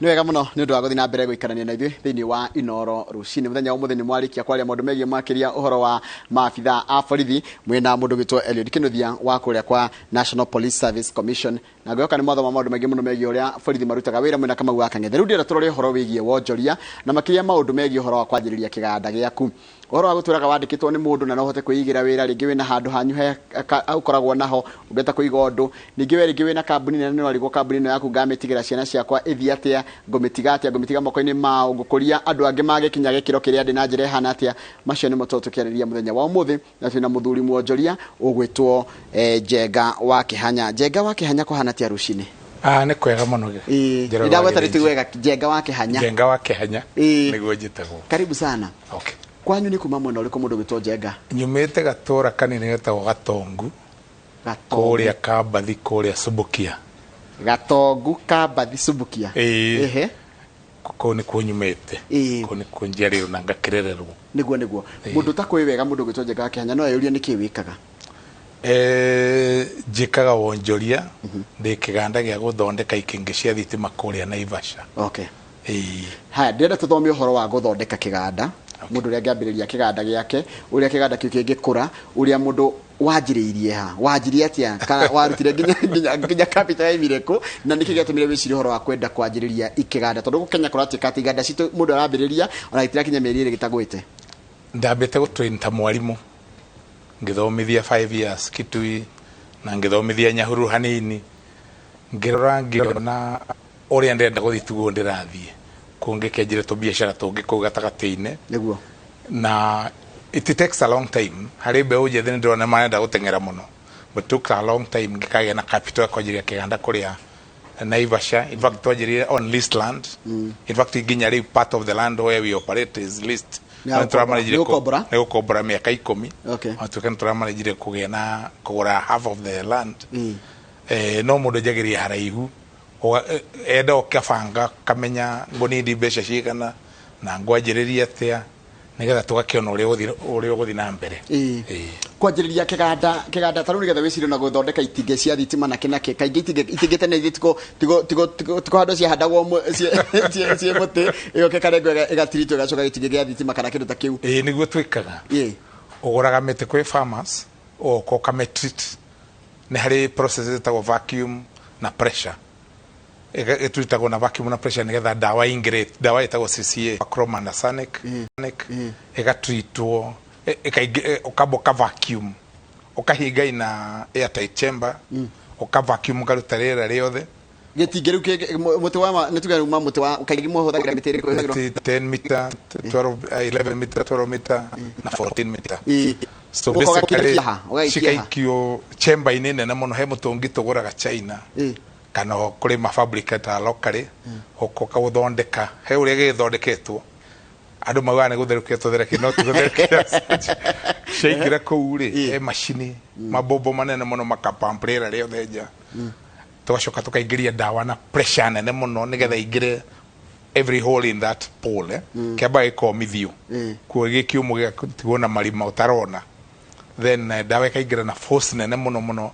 Nĩ wega mũno nĩ ũndũ wa gũthiĩ na mbere gũikarania na ithuĩ thĩinĩ wa Inoro Rũcinĩ. Mũthenya wa ũmũthĩ nĩ mwarĩkia kwaria maũndũ megiĩ makĩria ũhoro wa maabitha a borithi mwĩna mũndũ gwĩtwo Eliud Kinuthia wa kũrĩa kwa National Police Service Commission, na ngwĩhoka nĩ mwathoma maũndũ maingĩ mũno megiĩ ũrĩa borithi marutaga wĩra mwĩna Kamau wa Kang'ethe. Rĩu ndĩrenda tũrore ũhoro wĩgiĩ wonjoria na makĩria maũndũ megiĩ ũhoro wa kwanjĩrĩria kĩganda gĩaku. Ũhoro wa gũtwĩraga wandĩkĩtwo nĩ mũndũ na no ũhote kwĩigĩra wĩra, rĩngĩ wĩna handũ hanyu he ũkoragwo naho ũngĩhota kũiga ũndũ, ningĩ we rĩngĩ wĩna kambuni nene no ũrigwo kambuni ĩno yaku ngamĩtigĩra ciana ciakwa ĩthiĩ atĩa, ngũmĩtiga atĩa, ngũmĩtiga moko-inĩ mao, ngũkũria andũ angĩ magĩkinya gĩkĩro kĩrĩa ndĩ na njĩra ĩhana atĩa. Macio nĩmo tũkoragwo tũkĩarĩrĩria mũthenya wa ũmũthĩ, na twĩna mũthuri mwonjoria ũgwĩtwo Njenga wa Kĩhanya. Njenga wa Kĩhanya, kũhana atĩa rũcinĩ? Ah, nĩ kwega mũno. Ĩĩ, nĩndagweta rĩtwa wega, Njenga wa Kĩhanya. Njenga wa Kĩhanya. Nĩguo njĩtagwo. Karibu sana. Okay. Kwanyu nĩ kuma mwena ũrĩkũ mũndũ ũgwĩtwo Njenga? Nyumĩte gatũra kanini getagwo Gatongu. Gatongu. Kũrĩa Kambathi, kũrĩa Subukia. Gatongu, Kambathi, Subukia. Ĩĩ. Ehe. Kũu nĩkuo nyumĩte. Kũu nĩkuo njiarĩirwo na ngakĩrererwo. Nĩguo, nĩguo. Mũndũ ũtakũĩ wega mũndũ ũgwĩtwo Njenga wa Kĩhanya no eyũrie nĩkĩĩ wĩkaga? Njĩkaga wonjoria, ndĩ kĩganda gĩa gũthondeka ikĩngĩ cia thitima kũrĩa Naivasha. Okay. Ĩĩ. Haya, ndĩrenda tũthome ũhoro wa gũthondeka kĩganda, mũndũ ũrĩa angĩambĩrĩria kĩganda gĩake, ũrĩa kĩganda kĩu kĩngĩkũra, ũrĩa mũndũ wanjĩrĩirie ha, wanjirie atĩa, kana warutire nginya capital yaimire kũ, na nĩkĩ gĩatũmire wĩcirie ũhoro wa kwenda kwanjĩrĩria kĩganda, tondũ gũkũ Kenya kũratuĩka atĩ iganda citũ mũndũ arambĩrĩria ona gĩtirakinya mĩeri 2 gĩtagwĩte. Ndambĩte gũtrain ta mwarimũ, ngĩthomithia 5 years Kitui na ngĩthomithia Nyahururu hanini, ngĩrora ngĩona ũrĩa ndĩrenda gũthiĩ tiguo ndĩrathiĩ, kũu ngĩkĩanjĩrĩria tũbiacara tũngĩ kũu gatagatĩ-inĩ. Nĩguo. Na it takes a long time, harĩ mbeũ njĩthĩ nĩ ndĩrona marenda gũteng'era mũno, but it took a long time ngĩkagĩa na capital ya kwanjĩrĩria kĩganda kũrĩa Naivasha. In fact twanjĩrĩire on leased land. In fact nginya rĩu part of the land where we operate is leased. Nĩ ya gũkombora. Nĩ gũkombora? Nĩ gũkombora mĩaka 10. Okay. Ona tuĩka nĩ tũramanĩjire kũgĩa na kũgũra half of the land. No mũndũ anjagĩrĩria haraihu, enda ũkabanga kamenya ngũnindi mbeca cigana na ngwanjĩrĩria atĩa, nĩgetha tũgakĩona ũrĩa ũgũthiĩ na mbere. Ĩĩ. Kwanjĩrĩria kĩganda ta rĩu nĩgetha wĩcirie na gũthondeka itingĩ cia thitima na kĩ na kĩ, kaingĩ itingĩ tene ithiĩ tiko handũ ciahandagwo ciĩ mũtĩ, ĩgoka ĩkarengwo ĩgatiritwo ĩgacoka gĩtingĩ gĩa thitima kana kĩndũ ta kĩu. Ĩĩ, nĩguo twĩkaga. Ũgũraga mĩtĩ kwĩ farmers, ũgoka ũkamĩtreat. Nĩ harĩ process ĩtagwo vacuum na pressure. Ĩtreatagwo na vacuum na pressure nĩgetha ndawa ĩingĩre, ndawa ĩtagwo CCA, chrome and arsenic, ĩgatreatwo, ũkamba ũka vacuum, ũkahinga ina airtight chamber, ũka vacuum ũkaruta rĩera rĩothe. Gĩtingĩ rĩu mũtĩ wa nĩ tuge uma mũtĩ wa kaingĩ mũhũthagĩra mĩtĩ ĩrĩkũ ĩhũthagĩrwo? Mĩtĩ 10 meter, 12, 11 meter, 12 meter na 14 meter. So Ũgoka basically ũgagĩikia ha? Ũgagĩikia ha? cikaikio chamber-inĩ nene mũno, he mũtũngi tũgũraga China kana kũrĩ mafabricator locally, ũkoka gũthondeka, he ũrĩa gĩgĩthondeketwo, andũ maugaga nĩ gũtherũkia tũtherũkia, no ti gũtherũkia. Ciaingĩra kũu rĩ, he macini mabombo manene mũno makapump rĩera rĩothe nja, tũgacoka tũkaingĩria ndawa na pressure nene mũno nĩgetha ingĩre every hole in that pole, eh? Kĩambaga gĩkomithio kuo gĩkĩũmũ gĩgatigwo na marima ũtarona, then ndawa ĩkaingĩra na force nene mũno mũno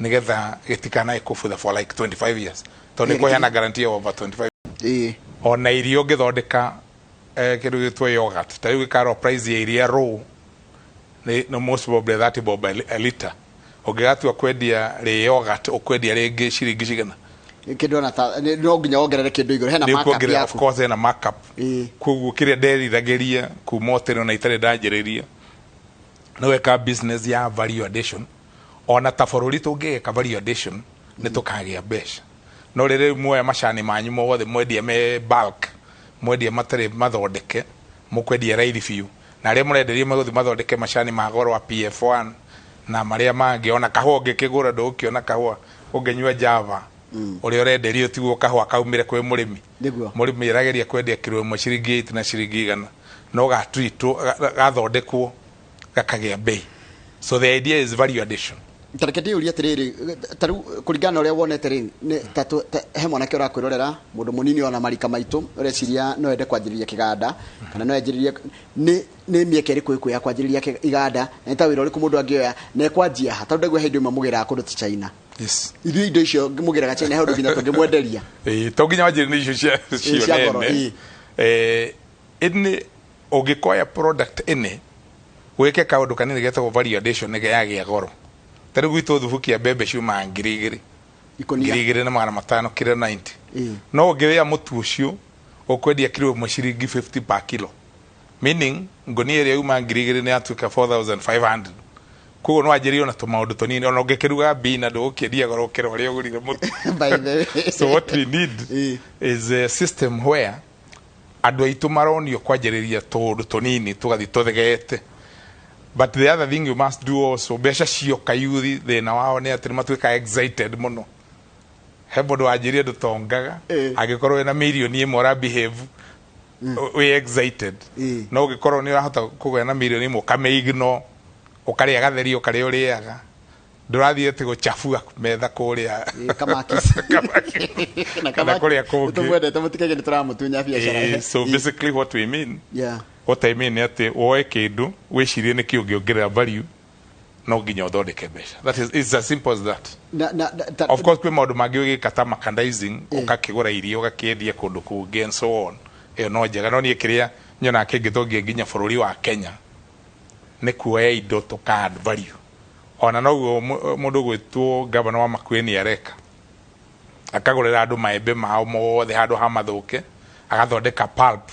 nĩgetha gĩtikanae kũbutha for like 25 years, tondũ nĩ kũheana guarantee of over 25. Ona irio ũngĩthondeka, kĩndũ gĩtwo yogurt ta rĩu gĩkarwo price ya iria raw nĩ most probably 30 bob a liter. Ũngĩgatua kwendia rĩ yogurt, ũkwendia rĩngĩ ciringi cigana? Kĩndũ ona ta no nginya wongerere kĩndũ igũrũ, hena Nĩ markup ũkuongerera, of yaku. course hena markup. Koguo kĩrĩa nderiragĩria kuma o tene ona itarĩ ndanjĩrĩria nĩ gwĩka business ya value addition. Ona ta bũrũri tũngĩgĩka value addition nĩ tũkagĩa mbeca, no rĩrĩ muoya macani manyu mothe mwendia me bulk, mwendia matarĩ mathondeke, mũkwendia raithi biũ, na arĩa mũrenderio megũthiĩ mathondeke macani ma goro wa PF1 na marĩa mangĩ. Ona kahũa ũngĩkĩgũra, ndũgũkĩona kahũa ũngĩnyua Java ũrĩa ũrenderio tiguo kahũa kaumire kwĩ mũrĩmi. Mũrĩmi arageria kwendia kiro ĩmwe ciringi 80 na ciringi 100, no gatreatwo, gathondekwo gakagĩa bei. So the idea is value addition. Tareke ndĩyũrie atĩrĩrĩ, ta rĩu kũringana na ũrĩa wonete rĩ, nĩ ta he mwanake ũrakwĩrorera, mũndũ mũnini ona marika maitũ, ũreciria no ende kwanjĩrĩria kĩganda kana no enjĩrĩrie, nĩ mĩeke ĩrĩkũ ĩkuo ya kwanjĩrĩria iganda, na nĩ ta wĩra ũrĩkũ mũndũ angĩoya na ekwanjia ha? Tondũ ndaigua he indo imwe mũgĩraga kũndũ ta China. Yes. Ithuĩ indo icio mũgĩraga China he ũndũ nginya tũngĩmwenderia. Ĩĩ, to nginya wanjĩre nĩ icio cia cio Cia goro, nene. ĩĩ. Ĩnĩ ũngĩkoya product ĩnĩ wĩke kaũndũ kanini getagwo value addition nĩ yagĩa goro. Ta rĩu gwitũ thubukia mbembe ciumaga 2000. Ikũnia. 2500 kilo 90. Ĩĩ. No ũngĩrĩa mũtu ũcio ũkwendia kilo ĩmwe ciringi 50 per kilo, meaning ngũnia ĩrĩa yuma 2000 nĩ yatuĩka 4500. Koguo no wanjĩrĩrie ona tũmaũndũ tũnini, ona ũngĩkĩruga mbina ndũgũkĩendia goro ũkĩra ũrĩa ũgũrire mũtu. By the way. So what we need Ĩĩ. is a system where andũ aitũ maronio kwanjĩrĩria tũũndũ tũnini tũgathiĩ tũthegete. But the other thing you must do also, mbeca cioka yuthi thĩna wao nĩ atĩ nĩ matuĩkaga excited mũno. He mũndũ wanjĩrire ndũtongaga angĩkorwo wĩna mirioni 1 ũra behave wĩ excited. No ũngĩkorwo nĩ ũrahota kũgĩa na mirioni 1 ũkamĩignore, ũkarĩa gatheri, ũkarĩa ũrĩaga, ndũrathiĩ atĩ gũchabua metha kũrĩa. Ĩĩ, Kamakis. Na Kana kũrĩa kũngĩ. Tũmwendete, mũtikage nĩ tũramũtunya biacara. So basically what we mean, Yeah. what I mean nĩ atĩ woe kĩndũ wĩcirie nĩkĩ ũngĩongerera value, no nginya ũthondeke mbeca. That is, it's as simple as that. Na Of course kwĩ maũndũ mangĩ ũgĩka ta merchandising, ũgakĩgũra irio ũgakĩendia kũndũ kũngĩ and so on, ĩyo no njega. No niĩ kĩrĩa nyonaga kĩngĩtongia nginya bũrũri wa Kenya nĩ kuoya indo tũka add value. Ona noguo mũndũ ũgwĩtwo gavana wa Makueni areka, akagũrĩra andũ maembe mao mothe handũ ha mathũke, agathondeka pulp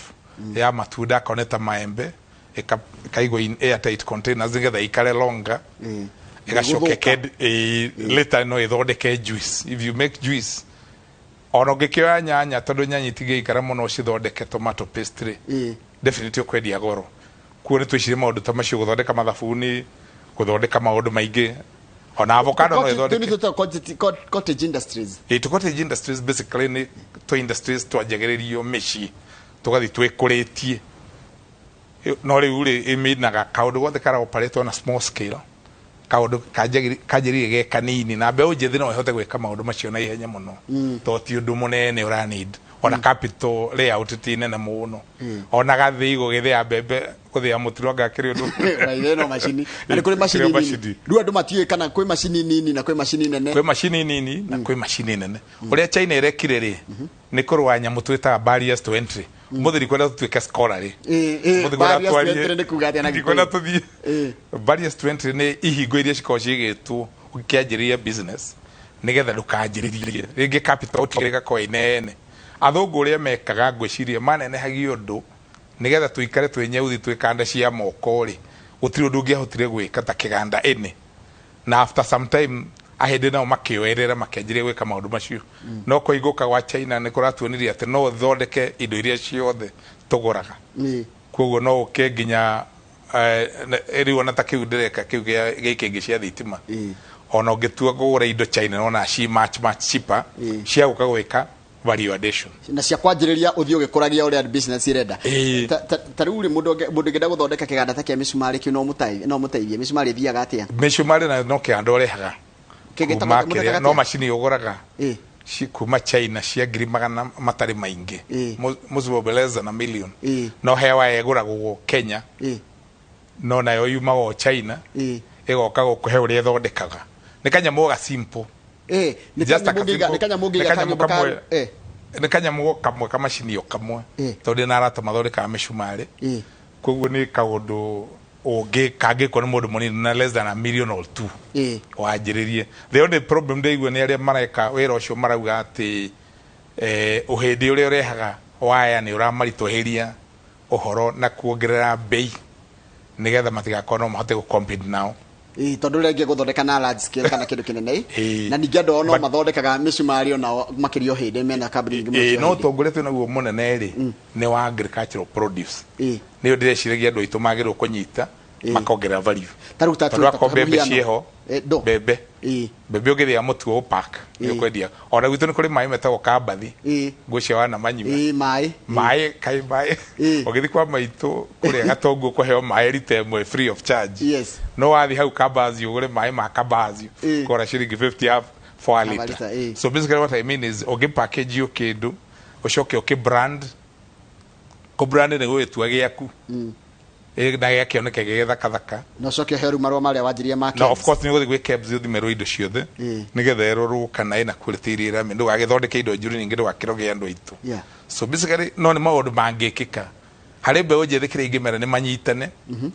ya matunda akone ta maembe, ĩkaigwo in airtight containers nĩgetha ikare longer, ĩgacoka Gũthũka. Later no ĩthondeke juice. If you make juice, ona ũngĩkĩoya nyanya, tondũ nyanya itingĩikara mũno, ũcithondeke tomato paste rĩ, definitely ũkwendia goro. Kuo nĩ twĩcirie maũndũ ta macio, gũthondeka mathabuni, gũthondeka maũndũ maingĩ, ona avocado no ĩthondeke. Tũtũ cottage industries. Ĩ, to cottage industries basically nĩ tũ industries twanjagĩrĩrio mĩciĩ tũgathiĩ twĩkũrĩtie. No rĩu rĩ, ĩminaga kaũndũ gothe kara operate on a small scale, kaũndũ kanjĩrĩire ge kanini, na mbeũ njĩthĩ no ĩhote gwĩka maũndũ macio na ihenya mũno, to ti ũndũ mũnene ũra need, ona capital layout ti nene mũno, ona gathĩi gũgĩthĩa mbembe, gũthĩa mũtu anga kĩrĩ ũndũ. By no macini, na nĩ kũrĩ macini Kũrĩ nini. macini. Rĩu andũ matiũĩ kana kwĩ macini nini na kwĩ macini nene. Kwĩ macini nini na kwĩ macini nene. Ũrĩa China ĩrekire rĩ, nĩ kũrũa nyamũ twĩtaga barriers to entry. Ũmũthĩ ndikwenda tũtuĩke scholar rĩ. Ĩĩ, ĩĩ, Ũmũthĩ ngwenda barriers to twarie- entry nĩ kuga atĩa na ndikwenda Gĩkũyũ? tũthiĩ. Barriers to entry nĩ ihingo iria cikoragwo ciigĩtwo ũkĩanjĩrĩria business nĩgetha ndũkanjĩrĩrie rĩngĩ, capital ĩgakorwo ĩ nene. Athũngũ ũrĩa mekaga, ngwĩciria manenehagia ũndũ nĩgetha tũikare twĩ nyeuthi, twĩ kanda cia moko rĩ, gũtirĩ ũndũ ũngĩahotire gwĩka ta kĩganda ĩnĩ. Na after some time ahĩndĩ nao makĩoerera, makĩanjĩrĩria gwĩka maũndũ macio. No kũhingũka gwa China nĩ kũratuonirie atĩ no ũthondeke indo iria ciothe tũgũraga. Koguo no ũke nginya rĩu ona ta kĩu ndĩreka kĩu gĩa ikĩngĩ cia thitima, ona ũngĩtua kũgũra indo China nona ci much much cheaper cia gũka gwĩka value addition. Na cia kwanjĩrĩria ũthiĩ ũgĩkũragia ũrĩa business ĩrenda. Ta rĩu rĩ, mũndũ ũngĩenda gũthondeka kĩganda ta kĩa mĩcumarĩ kĩu, no mũteithie? Mĩcumarĩ ĩthiaga atĩa? Mĩcumarĩ nayo no kĩganda ũrehaga Kĩngĩtagwo kuma mũrekaga kĩrĩa no atĩa? macini ũgũraga kuma China cia ngiri magana matarĩ maingĩ, mũcibobeleza na million. No he waya ĩgũragwo Kenya, no nayo yumaga o China, ĩgoka gũkũ, he ũrĩa ĩthondekaga. Nĩ kanyamũ ga simple. Nĩ Just kanyamũ a ũngĩiga- simple- nĩ kanyamũ nĩ ũngĩiga kanyamũ kanyũmba kamwe. ka Nĩ kanyamũ o kamwe, kamacini o kamwe, tondũ ndĩ na arata mathondekaga mĩcumarĩ. Koguo nĩ kaũndũ ũngĩ kangĩkwo nĩ mũndũ mũnini na less than a million or two wanjĩrĩrie. The only problem ndĩigua nĩ arĩa mareka wĩra ũcio marauga atĩ ũhĩndĩ ũrĩa ũrehaga waya nĩ ũramaritũhĩria ũhoro na kuongerera bei nĩgetha matigakorwo no mahote gũ-compete nao. Ĩĩ, tondũ rĩngĩ gũthondeka na large scale kana kĩndũ kĩnene. Na ningĩ andũ ao no mathondekaga mĩcumarĩ onao makĩria ũhĩndĩ mena kambuni nyingĩ mũno cia No ũhĩndĩ. ũtongoria twĩ naguo mũnene rĩ, nĩ wa agricultural produce. Nĩyo ndĩreciragia andũ aitũ magĩrĩirwo kũnyita, makongerera value. Ta rĩu ta Tondũ akorwo mbembe mũhiano. ciĩho, Ndũ. mbembe mbembe ũngĩthĩa mũtu ũpack nĩ ũkwendia. Ona gwitũ nĩ kũrĩ maĩ metagwo kambathi, ngũcia wana manyua. Ĩĩ, maĩ. Maĩ kaĩ maĩ, ũgĩthiĩ kwa maitũ kũrĩa Gatongu ũkũheo maĩ rita 1 free of charge. No wathiĩ hau Kambazi ũgũre maĩ ma Kambazi, kũgũra ciringi 50 half for a Half a liter. liter, So basically what I mean is ũngĩ package o kĩndũ, ũcoke ũkĩ brand, kũ brand nĩ gũgĩtua gĩaku. Na gĩgakĩoneka gĩgĩthakathaka. Na ũcoke ũheo rĩu marũa marĩa wanjirie ma No, of KEBS. course nĩ ũgũthiĩ gwĩ KEBS ũthimerwo indo ciothe nĩgetha ĩrorwo kana ĩna quality iria ĩramĩ, ndũgagĩthondeke indo njũru ningĩ ndũgakĩroge andũ aitũ. So basically no nĩ maũndũ mangĩkĩka harĩ mbeũ njĩthĩ. Kĩrĩa ingĩmera nĩ manyitane,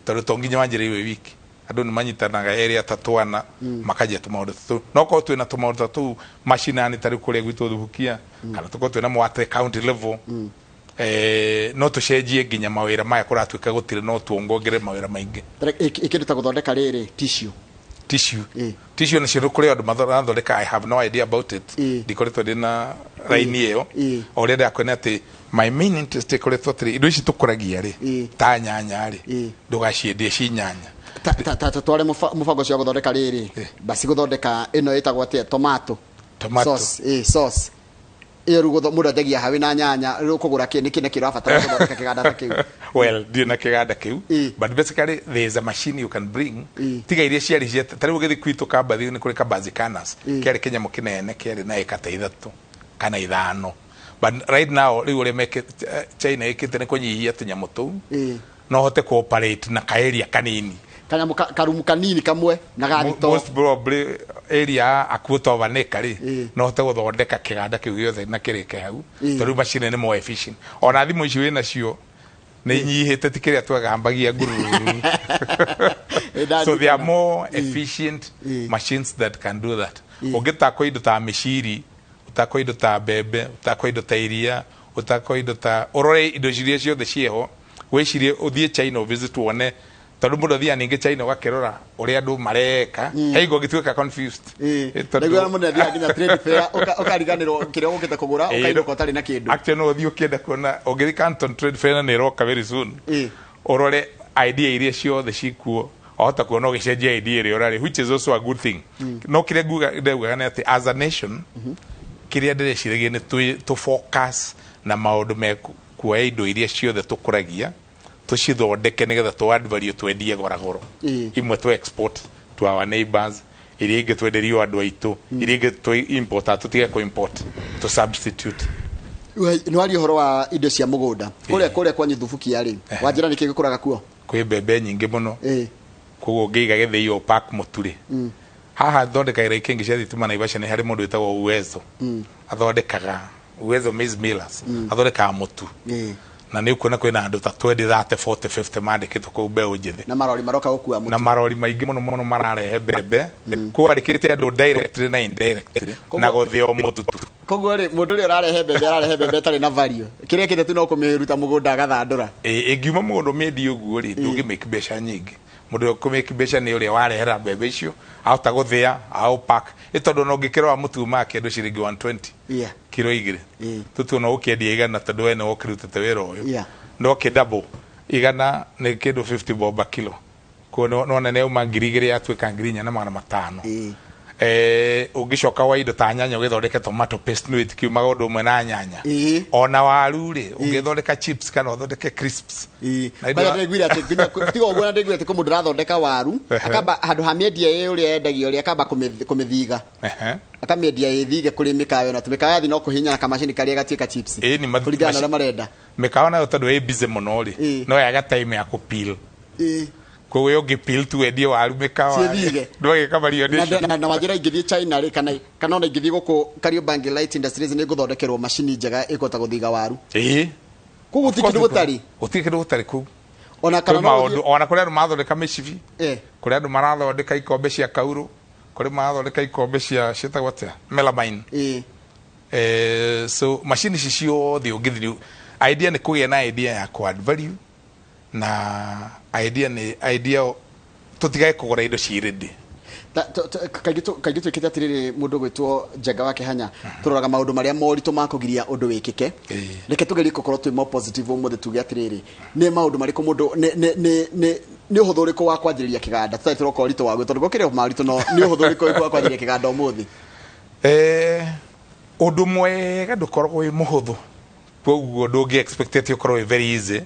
tondũ to nginya wanjĩrĩire wĩ wiki, andũ nĩ manyitanaga erĩ, atatũ, ana, makanjia tũmaũndũ ta tũu. No korwo twĩna tũmaũndũ ta tũu macinani, ta rĩu kũrĩa gwitũ Thubukia, kana tũkorwo twĩna mwate county level, no tũcenjie nginya mawĩra maya kũratuĩka gũtirĩ, no tuongongerere mawĩra maingĩ. Kĩndũ ta gũthondeka rĩrĩ, tissue. Tissue. Tissue nacio nĩ kũrĩ andũ marathondeka. I have no idea about it. Ndikoretwo ndĩ na raini ĩyo. O ũrĩa ndakwena atĩ my main interest ĩkoretwo atĩrĩ, indo ici tũkũragia rĩ, ta nyanya rĩ, ndũgaciendie ci nyanya. Ta tware mũbango ũcio wa gũthondeka rĩrĩ, basi gũthondeka ĩno ĩtagwo atĩa, tomato. Tomato. Sauce, sauce ĩyo rĩu mũndũ anjagia hawe na nyanya, rĩu ũkũgũra kĩ, nĩkĩ na kĩ ũrabatara gũthondeka kĩganda ta kĩu? Well, ndirĩ na kĩganda kĩu, but basically there is a machine you can bring. Tiga iria ciarĩ cia ta rĩu ũgĩthiĩ kwitũ Kambathi, nĩ kũrĩ Kambazi Canas, kĩarĩ kĩnyamũ kĩnene kĩarĩ na ĩka ta 3 kana 5, but right now rĩu ũrĩa China ĩkĩte nĩ kũnyihia tũnyamũ tũu, no hote cooperate na ka area kanini. Kanyamũ karumu kanini kamwe na gathito. Most probably area a quarter of an acre rĩ, no hote gũthondeka kĩganda kĩu gĩothe na kĩrĩke hau, tondũ rĩu machine nĩ more efficient. Ona thimũ ici wĩ nacio nĩ inyihĩte, ti kĩrĩa twagambagia ngururu. So they are more efficient machines that can do that. Ũngĩtakwo indo ta mĩciri, ũtakwo indo ta mbembe, ũtakwo indo ta iria, ũtakwo indo ta, ũrore indo iria ciothe ciĩho, wĩcirie ũthiĩ China visit wone, tondũ mũndũ athiaga ningĩ China ũgakĩrora ũrĩa andũ mareka, he hingo ũngĩtuĩka confused. Naiguaga mũndũ athiaga nginya trade fair, ũkariganĩrwo kĩrĩa ũgũkĩte kũgũra, ũkainũka ũtarĩ na kĩndũ. Actually no ũthiĩ ũkĩenda kuona, ũngĩthiĩ Canton Trade Fair, na nĩ ĩroka very soon, ũrore idea iria ciothe cikuo, wahota kuona ũgĩcenjia idea ĩrĩa ũrarĩ, which is also a good thing. No kĩrĩa nguga, ndaugaga nĩ atĩ as a nation, kĩrĩa ndĩreciragia nĩ tũ focus na maũndũ me kuoya indo iria ciothe tũkũragia, tũcithondeke nĩgetha tũ add value, twendie goragoro. Imwe tũ export to our neighbors, iria ingĩ twenderio andũ aitũ, iria ingĩ tũ import, tũtige kũ import, to substitute. Nĩ waria ũhoro wa indo cia mũgũnda kũrĩa kwanyu Thubukia rĩ, wanjĩra nĩkĩ gĩkũraga kuo? Kwĩ mbembe nyingĩ mũno. Koguo ũngĩiga gĩthĩi o park mũtu rĩ, haha thondekagĩra ikĩngĩ cia thitima Naivasha, nĩ harĩ mũndũ wĩtagwo Uwezo, athondekaga Uwezo Maize Millers, athondekaga mũtu. Na nĩ ũkuona kwĩna andũ ta 20, 30, 40, 50 mandĩkĩtwo kũu, mbeũ njĩthĩ. Na marori maroka gũkua mũtu. Na marori maingĩ mũno mũno mararehe mbembe koguo andĩkĩte andũ directly na indirectly na gũthĩo mũtu tu. Koguo rĩ, mũndũ ũrĩa ũrarehe mbembe, ararehe mbembe ĩtarĩ na value, kĩrĩa kĩte tu no kũmĩruta mũgũnda agathandũra. Ĩngiuma mũgũnda ũmĩendie ũguo rĩ, ndũngĩ make mbeca nyingĩ. Mũndũ ũrĩa ũkũmake mbeca nĩ ũrĩa warehera mbembe icio, ahota gũthĩa, aũ pack, ĩ tondũ ona ũngĩkĩrora mũtu umaga kĩndũ ciringi 120 kiro 2. Tũtuona ũkĩendia 100, tondũ we nĩwe ũkĩrutĩte wĩra ũyũ, no kĩ double, 100 nĩ kĩndũ 50 bob a kilo. Koguo nona nĩ yauma 2000 yatuĩka 4500. Ũngĩcoka wa indo ta nyanya, ũgĩthondeke tomato paste, nĩ ĩtikiumaga ũndũ ũmwe na nyanya. Ona waru rĩ, ũngĩthondeka chips kana ũthondeke crisps. Na indo- Kwanza ndĩraiguire atĩ tiga ũguo, na ndĩraiguire atĩ kwĩ mũndũ ũrathondeka waru, akamba handũ ha mĩendia ĩ ũrĩa yendagio rĩ, akamba kũmĩthiga, akamĩendia ĩthige kũrĩ mĩkawa ĩno, atĩ mĩkawa yathi no kũhihinya na kamacini karĩa gatuĩka chips, Ĩĩ, ni kũringana na ũrĩa marenda. Mĩkawa nayo tondũ ĩ busy mũno rĩ, no yaga time ya kũpeel. Koguo ũngĩ peel tu wendie waru mĩkawa Ciĩthige. ndwagĩka Na variation. Na wanjĩra ingĩthiĩ China rĩ, kana ona ingĩthiĩ gũkũ Kariobangi Light Industries, nĩ ngũthondekerwo macini njega ĩkũhota gũthiga waru? Koguo gũtirĩ kĩndũ gũtarĩ. Gũtirĩ kĩndũ gũtarĩ kũu. Ona kana Kwĩ no maũndũ ũthiĩ ona kũrĩ andũ marathondeka mĩcibi, kũrĩ andũ marathondeka ikombe cia kaurũ, kũrĩ marathondeka ikombe cia ciĩtagwo atĩa, melamine. So macini ici ciothe ũngĩthiĩ, idea nĩ kũgĩa na idea ya ku add value, na idea nĩ idea tũtigage kũgũra indo ci ready. Kaingĩ twĩkĩte atĩrĩrĩ, mũndũ gwĩtwo Njenga wa Kĩhanya, tũroraga maũndũ marĩa moritũ ma kũgiria ũndũ wĩkĩke. Reke tũgerie gũkorwo twĩ more positive ũmũthĩ, tuge atĩrĩrĩ, nĩ maũndũ marĩkũ mũndũ nĩ ũhũthũ ũrĩkũ wa kwanjĩrĩria kĩganda, tũtarĩ tũroka ũritũ waguo, tondũ gũkĩrĩ o maritũ, no nĩ ũhũthũ ũrĩkũ wĩkũ wa kwanjĩrĩria kĩganda ũmũthĩ? Ũndũ mwega ndũkoragwo wĩ mũhũthũ, koguo ndũngĩ expect atĩ ũkorwo wĩ very easy.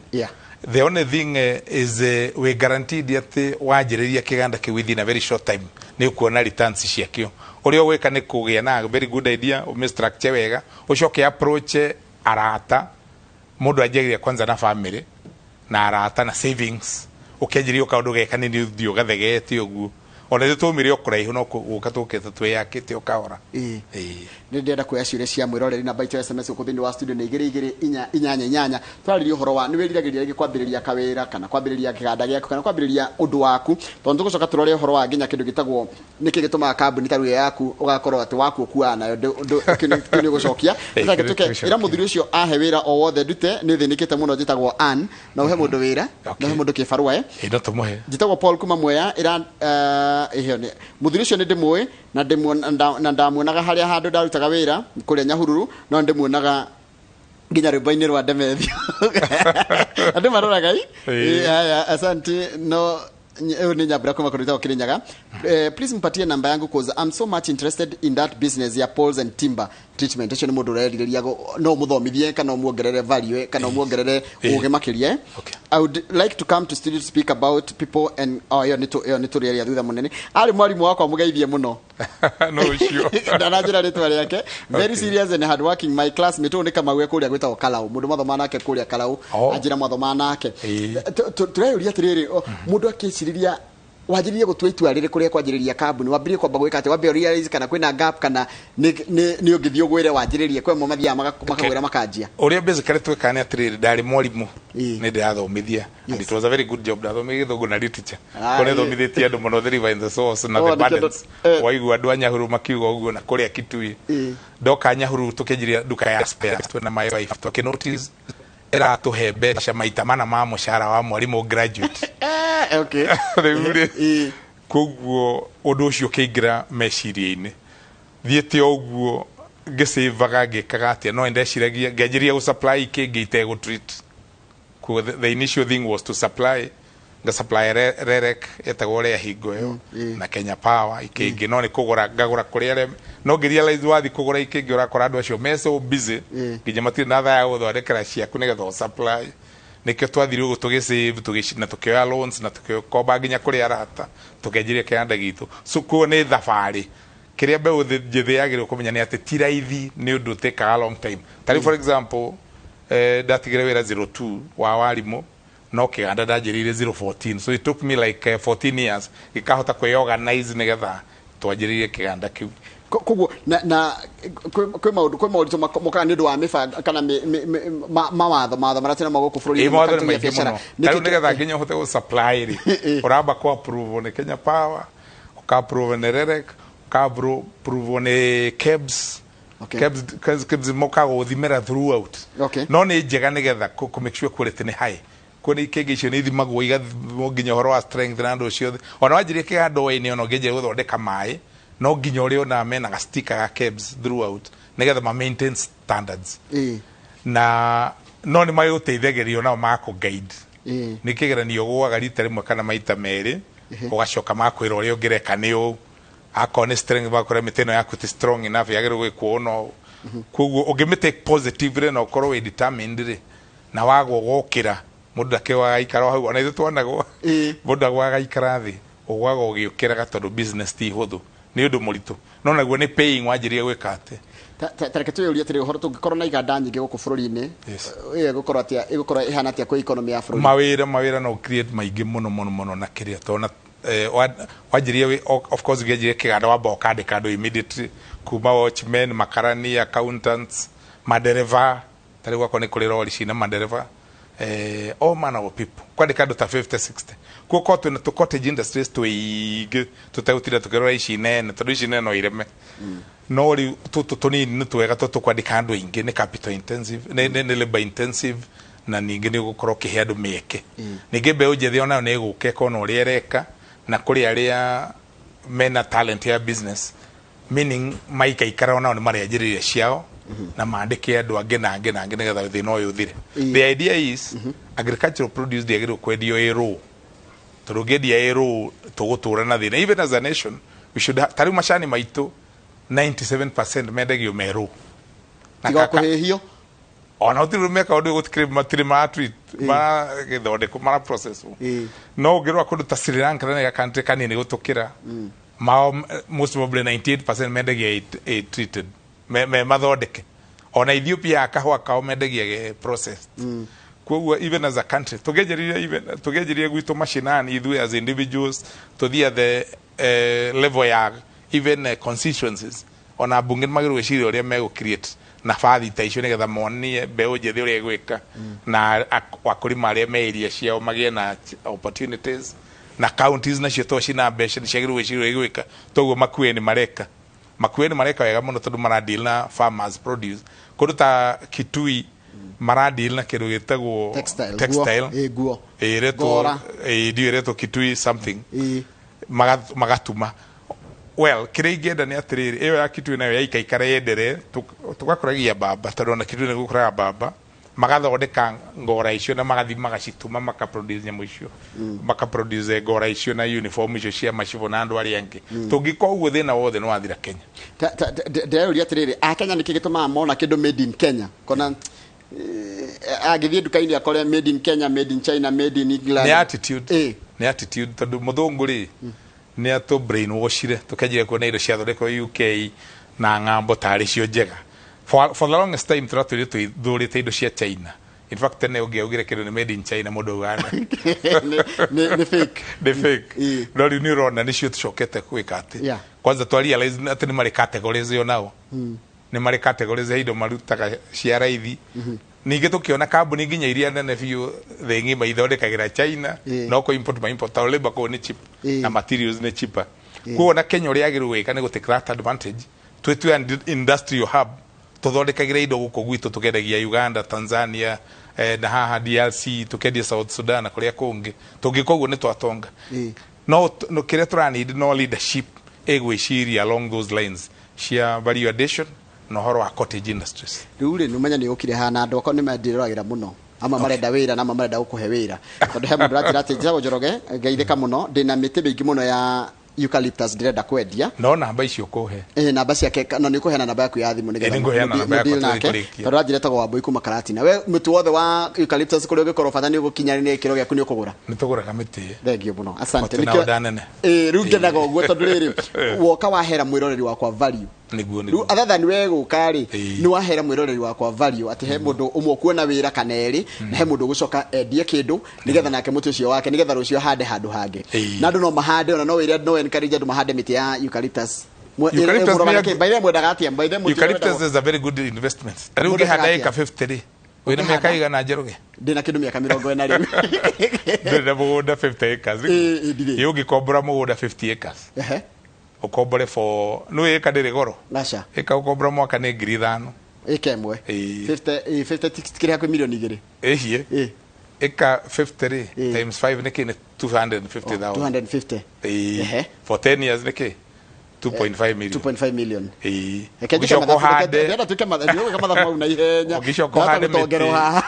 The only thing is we guaranteed atĩ wanjĩrĩria kĩganda kĩu, within a very short time nĩ ũkuona returns ciakĩo. Ũrĩa ũgwĩka nĩ kũgĩa na very good idea, ũmĩ structure wega, ũcoke approach arata. Mũndũ anjagĩria kwanza na family na arata na savings. Ũkĩanjĩria o kaũndũ ge kanini ũthiĩ ũgathegete ũguo. Ona ithuĩ twaumire o kũraihu no gũka tũkĩte twĩyakĩte o kahora. Ĩĩ. Ĩĩ. Nĩ ndĩrenda kuoya ciũria cia mwĩroreri. Namba itũ ya SMS gũkũ thĩinĩ wa studio nĩ igĩrĩ igĩrĩ inya inyanya inyanya. Tũrarĩria ũhoro wa nĩ wĩriragĩria rĩngĩ kwambĩrĩria kawĩra kana kwambĩrĩria kĩganda gĩaku kana kwambĩrĩria ũndũ waku, tondũ tũgũcoka tũrore ũhoro wa nginya kĩndũ gĩtagwo nĩkĩ gĩtũmaga kambuni ta rĩu yaku ũgakorwo atĩ waku ũkuaga nayo kĩu nĩ ũgũcokia. Ĩĩ, Reke kĩu nĩ tũke tũgũcokia. ĩra mũthuri ũcio ahe wĩra o wothe ndute, nĩ thĩnĩkĩte mũno. Njĩtagwo Ann. Na ũhe mũndũ wĩra na ũhe mũndũ kĩbarũa eh. Ĩĩ, no tũmũhe. Njĩtagwo Paul kuma Mwea. Ĩra ĩheo nĩ mũthuri ũcio, nĩ ndĩmũĩ na na ndamuonaga harĩa handũ ndarutaga wĩra kũrĩa Nyahururu, no nĩ ndĩmuonaga nginya rwĩmbo-inĩ rwa Ndemethio andũ maroraga i. Ĩĩ. Haya, asante. No ũyũ nĩ Nyambura kuma kũndũ gwĩtagwo Kirinyaga. Please mpatie namba yangu cause I'm so much interested in that business ya poles and timber treatment. Ũcio nĩ mũndũ ũrerirĩria no ũmũthomithie kana ũmuongerere value kana ũmuongerere ũgĩ makĩria eh. I would like to come to studio to speak about people and oh, ĩyo nĩ ĩyo nĩ tũrĩaria thutha mũnene. Arĩ mwarimũ wakwa, mũgeithie mũno. No ũcio. Ndananjĩra rĩtwa rĩake. Very serious and hard working, my classmate. Ũyũ nĩ Kamau e kũrĩa gwĩtagwo Karau, mũndũ mathoma nake kũrĩa Karau. Anjĩra mathoma nake. Tũreyũria atĩrĩrĩ, mũndũ akĩcirĩria wanjĩrĩrie gũtua itua rĩrĩ kũrĩa kwanjĩrĩria kambuni, wambĩrĩrie kwamba gwĩka atĩa? Wambe realize kana kwĩna gap kana nĩ ũngĩthiĩ ũgwĩre wanjĩrĩrie? Kwĩ amwe mathiaga makagwĩra makanjia. Ũrĩa basically twĩkaga nĩ atĩrĩrĩ, ndarĩ mwarimũ, nĩ ndĩrathomithia and it was a very good job. Ndathomithia Gĩthũngũ na literature. Kũrĩa thomithĩtie andũ mũno, the river and the source na the nĩkĩo burdens. Waigua andũ a Nyahururu makiuga ũguo na kũrĩa Kitui. Ndoka Nyahururu tũkĩanjĩria nduka ya spares twĩna my wife, tũkĩ notice ĩratũhe mbeca maita mana ma mũcara wa mwarimũ graduate. Rĩu rĩ, koguo ũndũ ũcio ũkĩingĩra meciria-inĩ, thiĩte o ũguo ngĩcĩvaga ngĩkaga atĩa, no ndeciragia ngĩanjĩria gũ supply kĩngĩ itegũ treat. Koguo the initial thing was to supply, nga supply REREC etagwo ũrĩa hingo ĩyo na Kenya Power ikĩngĩ, no nĩ kũgũra ngagũra kũrĩ arĩa, no ngĩ realize wathi kũgũra ikĩngĩ ũrakora andũ acio me so busy nginya matirĩ na thaa ya gũthondekera ciaku nĩgetha ũ supply. Nĩkĩo twathire ũguo tũgĩsave na tũkĩoya loans na tũkĩkomba nginya kũrĩ arata, tũkĩanjĩria kĩganda gitũ. So koguo nĩ thabarĩ. Kĩrĩa mbeũ njĩthĩ yagĩrĩirwo kũmenya nĩ atĩ ti raithi, nĩ ũndũ ũtĩkaga long time. Tarĩu for example, ndatigire wĩra 02 wa warimũ, no kĩganda ndanjĩrĩire 014, so it took me like 14 years gĩkahota kwĩorganize nĩgetha twanjĩrĩrie kĩganda kĩu. Koguo na kwĩ maũndũ, kwĩ moritũ mokaga nĩ ũndũ wa mĩbango kana mawatho marĩa twĩnamo gũkũ bũrũri-inĩ Ĩ, mawatho nĩ makĩria maingĩ biacara. mũno. Tarĩu nĩgetha nginya ũhote gũ supply rĩ, ũramba kũ approve nĩ Kenya Power, ũka approve nĩ REREC, ũka approve nĩ KEBS. KEBS mokaga gũthimĩra throughout. No nĩ njega nĩgetha kũ make sure quality nĩ high. Kwĩ ikĩngĩ icio nĩ ithimagwo, igathimwo nginya ũhoro wa strength na andũ ciothe. Ona wanjĩrĩria kĩganda ũĩ ona ũngĩanjia gũthondeka maĩ, no nginya ũrĩa ona mena ga sticker ga KEBS throughout nĩgetha ma maintain standards. Na no nĩ magũteithagĩrĩria nao makũ guide. Nĩ kĩgeranio ũgũaga rita rĩmwe kana maita merĩ, ũgacoka makwĩra ũrĩa ũngĩreka nĩ ũũ. Akorwo nĩ strength, makwĩra mĩtĩ ĩno yaku ti strong enough, yagĩrĩirwo gwĩkwo ũũ na ũũ. Koguo ũngĩmĩtake positively na ũkorwo wĩ determined rĩ, na wagwa ũgokĩra, mũndũ ndakĩgwaga aikara o hau. Ona ithuĩ twanagwa, mũndũ ndagwaga aikara thĩ, ũgwaga ũgĩũkĩraga, tondũ business ti hũthũ, nĩ ũndũ mũritũ, no naguo nĩ paying wanjĩrĩria gwĩka atĩ. Ta reke twĩyũrie atĩrĩ, ũhoro tũngĩkorwo na iganda nyingĩ gũkũ bũrũri-inĩ, ĩyo ĩgũkorwo atĩa, ĩgũkorwo ĩhana atĩa kwĩ economy ya bũrũri? Mawĩra no create maingĩ mũno mũno mũno na kĩrĩa tondũ wanjĩrĩria of course ũngĩanjĩrĩria kĩganda wamba ũkandĩka andũ immediately, kuma watchmen, makarani, accountants, madereva. Ta rĩu gwakorwo nĩ kũrĩ rori cina madereva, all manner of people, kwandĩka andũ ta 50 60. Kuo korwo twĩna tũ cottage industries tũingĩ tũtegũtinda tũkĩrora ici nene, tondũ ici nene no ireme, no rĩu tũtũ tũnini nĩ twega tondũ tũkwandĩka andũ aingĩ, nĩ capital intensive, nĩ labor intensive, na ningĩ nĩ ũgũkorwo ũkĩhe andũ mĩeke. Ningĩ mbeũ njĩthĩ onayo nĩ ĩgũka ĩkona ũrĩa ĩreka, na kũrĩ arĩa mena talent ya business, meaning maikaikara onao nĩ marĩanjĩrĩria ciao na mandĩke andũ angĩ na angĩ na angĩ nĩgetha thĩna ũyũ ũthire. The idea is agricultural produce ndĩagĩrĩirwo kwendio ĩ raw, tondũ ũngĩendia ĩ raw tũgũtũra na thĩna. Even as a nation we should ta rĩu macani maitũ 97% mendagio me raw. Na tiga kũhĩhio. Ona gũtirĩ meka ũndũ, gũtikĩrĩ matirĩ mara treat, maragĩthondekwo, mara process. No ũngĩrora kũndũ ta Sri Lanka, na nĩ country kanini gũtũkĩra, mao most probably 98% mendagia ĩ treated, me mathondeke. Ona Ethiopia kahũa kao mendagia ge processed. Koguo even as a country tũngĩanjĩrĩria, even tũngĩanjĩrĩria gwitũ mashinani, ithuĩ as individuals, tũthiĩ at the level ya even constituencies, ona mbunge nĩ magĩrĩirwo gwĩciria ũrĩa megũ create nabathi ta icio nĩgetha monie mbeũ njĩthĩ ũrĩa ĩgwĩka, na wakulima arĩa me area ciao magĩe na opportunities, na counties nacio to cina mbeca nĩ ciagĩrĩirwo gwĩciria ũrĩa igwĩka. Toguo Makueni mareka, Makueni mareka wega mũno tondũ mara deal na farmers produce. Kũndũ ta Kitui mara deal na kĩndũ gĩtagwo textile. Textile. Nguo. Ĩ, nguo. Ĩretwo Ngora. Ndio, ĩretwo Kitui something. Magatuma well. Kĩrĩa ingĩenda nĩ atĩrĩrĩ, ĩyo ya Kitui nayo yaikaikara yenderee, tũgakũragia mbamba, tondũ ona Kitui nĩ gũkũraga mbamba, magathondeka ngora icio na magathi magacituma, makaproduce nyamũ icio, makaproduce ngora icio na uniform icio cia macibũ na andũ arĩa angĩ. Tũngĩka ũguo, thĩna wothe nĩ wathira Kenya. Ndĩreyũria atĩrĩrĩ, akenya nĩkĩ gĩtũmaga mona kĩndũ made in Kenya kona agĩthiĩ nduka-inĩ akore made in Kenya, made in China, made in England? Nĩ attitude. Nĩ attitude, tondũ mũthũngũ rĩ, nĩ atũ brainwashire tũkenjire kuona indo ciathondekwo UK na ng'ambo tarĩ cio njega. For the longest time tũratũire twĩthũrĩte indo cia China. In fact, tene ũngĩaugire kĩndũ nĩ made in China, mũndũ augaga Nĩ fake. Nĩ fake. No rĩu nĩ ũrona nĩcio tũcokete gwĩka atĩ kwanza twa realize atĩ nĩ marĩ categories ĩyo, nao nĩ marĩ categories ya indo marutaga cia raithi. Ningĩ tũkĩona kambuni nginya iria nene biũ thĩ ng'ima ithondekagĩra China, no kũ import ma import, tondũ labor kũu nĩ cheap na materials nĩ cheaper. Koguo na Kenya ũrĩa yagĩrĩirwo gwĩka nĩ gũ take that advantage, twĩtue industrial hub, tũthondekagĩra indo gũkũ gwitũ, tũkendagia Uganda, Tanzania, na haha DRC, tũkendia South Sudan na kũrĩa kũngĩ. Tũngĩka ũguo nĩ twatonga. No kĩrĩa tũraneed no leadership ĩgwĩciria along those lines cia value addition na ũhoro wa cottage industries. Rĩu rĩ, nĩũmenya nĩ ũkire haha na andũ akwa nĩ mandĩroragĩra mũno, amwe marenda wĩra na amwe marenda gũkũhe wĩra, tondũ he mũndũ ũranjĩra atĩ njĩtagwo Njoroge, ngeithĩka mũno, ndĩna mĩtĩ mĩingĩ mũno ya eucalyptus ndĩrenda kwendia. No namba icio kũhe. Namba ciake, na nĩ ũkũheana namba yaku ya thimũ nĩgetha Nĩ ngũheana namba yakwa mũdeal nake. tũrĩkĩrĩkie. Tondũ aranjĩra etagwo Wambũi kuma Karatina. We mũtĩ wothe wa eucalyptus kũrĩa ũngĩkorwo, bata nĩ ũgũkinyanĩria gĩkĩro gĩaku, nĩ ũkũgũra. Nĩ tũgũraga mĩtĩ. Thengiũ mũno, asante. Twĩna order nene. Rĩu ngenaga ũguo tondũ rĩrĩ woka wahera mwĩroreri wakwa value. Nĩguo. Rĩu Nĩguo. other than we gũka rĩ, nĩ wahera mwĩroreri wakwa value atĩ he mũndũ ũmwe ũkuona wĩra kana erĩ, na he mũndũ ũgũcoka endie kĩndũ nĩgetha nake mũtĩ ũcio wake nĩgetha rũciũ ahande handũ hangĩ. Na andũ no mahande, ona no wĩre, no encourage andũ mahande mĩtĩ ya eucalyptus. Eucalyptus Mũroraga nĩ kĩ? By the way, mwendaga atĩa? By the way, mũtĩ ũrĩa Eucalyptus wendagwo- is a very good investment. Ta rĩu Mũndũ ũngĩhanda endaga ĩka atĩa? 50 rĩ, wĩna Ũngĩhanda? mĩaka igana, Njoroge? Ndĩna kĩndũ mĩaka 40 rĩu. Ndũrĩ na mũgũnda 50 acres? Ĩ, ndirĩ. Ĩ, ũngĩkombora mũgũnda 50 acres, ũkombore for nĩ ĩka ndĩrĩ goro. Aca. Ĩka ũkombora mwaka nĩ 5,000. Ĩka ĩmwe. 50, 50 kĩrĩ hakuhĩ 2 mirioni. Ĩhiĩ. Ĩka 50 rĩ, times 5 nĩ kĩ? Nĩ 250,000. 250. Ĩ. For 10 years nĩ kĩ? 2.5 million. 2.5 million. Ĩ. Reke njĩke Ũngĩcoka mathabu, ũhande ndĩrenda twĩke mathabu, ndĩrenda gwĩka mathabu mau na ihenya. Ũngĩcoka Ndahota ũhande gũtongerwo mĩtĩ haha.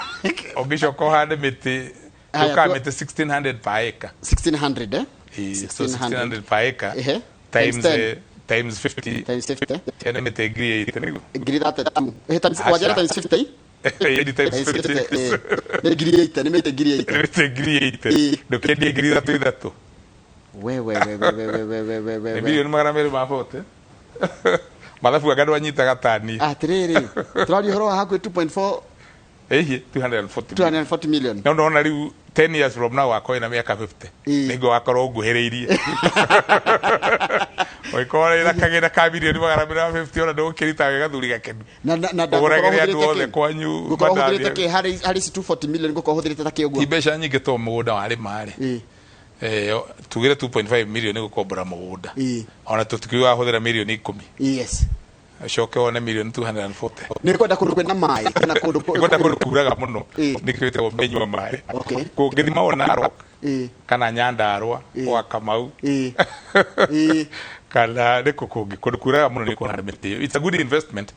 Ũngĩcoka ũhande mĩtĩ Haya, ndũkaga mĩtĩ 1600 per acre. 1600, eh? Ĩ, so 1600 per acre Times times 10. Times 50. Times 50. Ene mĩtĩ 80,000 nĩguo. Ngiri 32. Times Aca. wanjĩra times 50. Ĩ, times Times 50. 50, nĩ 80,000, nĩ mĩtĩ 80,000. Nĩ mĩtĩ 80,000. Ndũkĩendie 3,000 ithatũ. We we we we we we we we we we Nĩ we. 240 million. Mathabu anga ndwanyitaga tani. Atĩrĩrĩ, tũraria ũhoro wa hakuhĩ 2.4. Ĩhiĩ, 240 million. 240 million. No ndona rĩu 10 years from now wakorwo na mĩaka 50, nĩguo wakorwo ũnguhĩrĩirie ũgĩkorwo wĩna kagĩna ka 250 million, ona ndũgũkĩrita wĩ gathuri gakenu. Na Ũgũragĩre andũ othe kwanyu ngũkorwo mandathi. hũthĩrĩte kĩ harĩ ici 240 million? Ngũkorwo hũthĩrĩte ta kĩ Ti ũguo? mbeca nyingĩ, to mũgũnda warĩma rĩ, tugire 2.5 million nĩ gũkombora mũgũnda. Ona tũtikiuga wahũthĩra 10 million. Ũcoke wone 240 million. Nĩ kwenda kũndũ kwĩna maĩ kana kũndũ Kwenda kũndũ kuraga mũno. Nĩkĩo ĩtagwo menyua maĩ. Kũngĩthima o Narok kana Nyandarua, gwa Kamau, kana nĩkũ kũngĩ kũndũ kuraga mũno, nĩ kũhanda mĩtĩ ĩyo. It's a good investment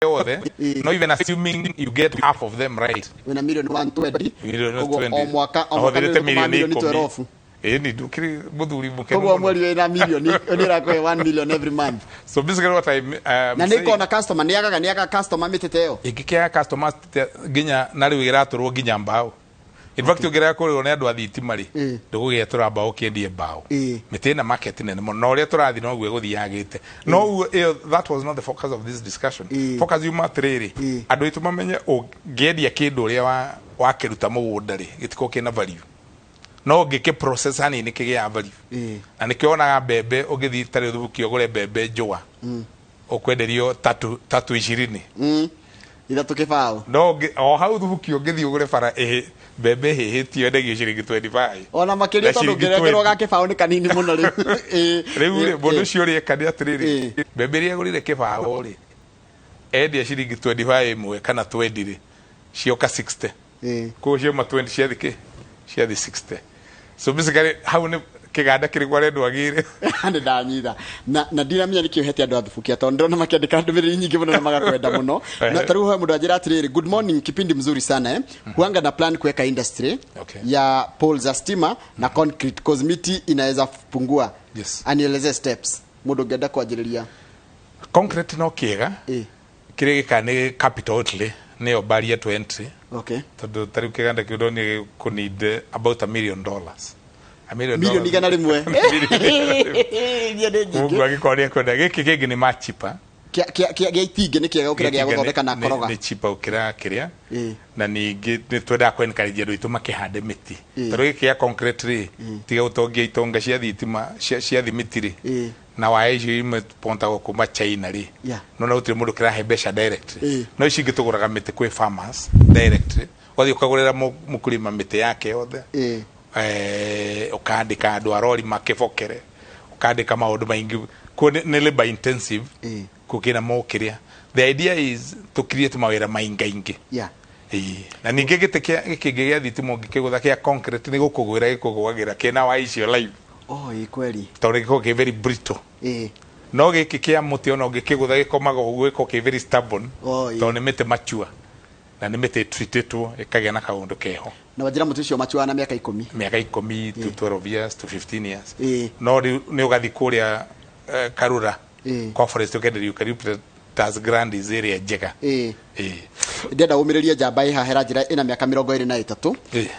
yothe. No even assuming you get half of them right, Wĩna 120 million. Milioni Koguo 20. o mwaka Ahũthĩrĩte nĩ milioni milioni 10. 12. Ĩni ndũkĩrĩ mũthuri mũkenu Koguo mũno. mweri wĩna milioni nĩ ũrakũhe 1 million every month. So basically what I'm Na nĩ saying, kona customer, nĩ agaga customer mĩtĩ ta ĩyo? Ĩngĩkĩaga customers nginya na rĩu ĩratũrwo nginya mbaũ. In fact, ũngĩrega kũrĩrwo nĩ andũ a thitima rĩ, ndũgũgĩetũra mbaũ ũkĩendie mbaũ. Mĩtĩ ĩna market nene mũno, na ũrĩa tũrathiĩ noguo ĩgũthiĩ yagĩte. No ũguo ĩyo, that was not the focus of this discussion. Focus yuma atĩrĩrĩ, andũ aitũ mamenye ũngĩendia kĩndũ ũrĩa wa Wakĩruta mũgũnda rĩ, gĩtikoragwo kĩna value, no ũngĩkĩ process hanini kĩgĩaga value. Na nĩkĩo wonaga mbembe, ũngĩthiĩ tarĩ Ũthubukia ũgũre mbembe njũa, ũkwenderio tatu tatu ishirini. Ithatũ kĩbaũ. No o hau Thubukia ũngĩthiĩ ũgũre bara ĩhĩ mbembe ĩhĩhĩtio, endagio ciringi 25. Ona makĩria. Na tondũ ciringi ũngĩrengerwo 20. ga kĩbaũ nĩ kanini mũno rĩu. Rĩu rĩ, mũndũ ũcio ũrĩa nĩ atĩrĩrĩ, mbembe ĩrĩa agũrire kĩbaũ rĩ, endia ciringi 25 ĩmwe kana 20 rĩ, cioka 60. Koguo ciauma 20 ciathi kĩ ciathi 60. So basically hau nĩ kĩganda kĩrĩkũ arendwo agĩre? Nĩ ndanyita na ndiramenya nĩkĩ ũhete andũ a Thubukia, tondũ ndĩrona makĩandĩka ndũmĩrĩri nyingĩ mũno na magakwenda mũno. Na tarĩu he mũndũ anjĩra atĩrĩrĩ, "Good morning, kipindi mzuri sana, eh. Huanga na plan kuweka industry ya pole za stima na concrete, cause miti inaweza pungua." Anieleze steps mũndũ ũngĩenda kwanjĩrĩria. Concrete no kĩega. Kĩrĩa gĩkaga nĩ capital outlay, nĩyo barrier to entry. Tondũ tarĩu kĩganda kĩu ndonire gĩkũneed about $1 million, A million milioni dollars. 100. Milioni 100. Iria nĩ nyingĩ. Koguo angĩkorwo nĩ ekwenda gĩkĩ kĩngĩ nĩ machipa. Gĩa itingĩ nĩ kĩega gũkĩra gĩa gũthondeka na koroga. Nĩ cheaper gũkĩra kĩrĩa. Na ningĩ nĩ twendaga kũ encourage andũ aitũ makĩhande mĩtĩ. Tondũ gĩkĩ gĩa concrete rĩ, tiga gũtongia itonga cia thitima cia thimiti rĩ, na waya icio imwe pontagwo kuma China rĩ, no na gũtirĩ mũndũ kĩrahe mbeca directly. No ici ingĩ tũgũraga mĩtĩ kwĩ farmers directly, ũgathiĩ ũkagũrĩra mũkulima mĩtĩ yake yothe. Ũkandĩka andũ a rori makĩbokere, ũkandĩka maũndũ maingĩ kuo, nĩ labor intensive. Kuo kĩna mokĩrĩa, the idea is to create mawĩra maingaingĩ. Ĩĩ. Na ningĩ gĩtĩ kĩa gĩkĩngĩ gĩa thitima ũngĩkĩgũtha kĩa concrete nĩ gũkũgwĩra gĩkũgwagĩra kĩna wa icio live. Oh, ĩ kweli. Tondũ gĩkoragwo kĩ very brittle. No gĩkĩ kĩa mũtĩ ona ũngĩkĩgũtha gĩkomaga ũguo, gĩkoragwo kĩ very stubborn. Oh, ĩ. Tondũ nĩ mĩtĩ mature na nĩ mĩtĩ treatĩtwo ĩkagĩa na kaũndũ keho. Na wanjĩra mũtĩ ũcio macuaga na mĩaka 10. Mĩaka 10 to 12 years to 15 years. No rĩu nĩ ũgathiĩ kũrĩa Karura kwa forest ũkenderio eucalyptus grandis ĩrĩa njega. Ndĩrenda ũmĩrĩrie njamba ĩ haha ĩranjĩra ĩna mĩaka 23.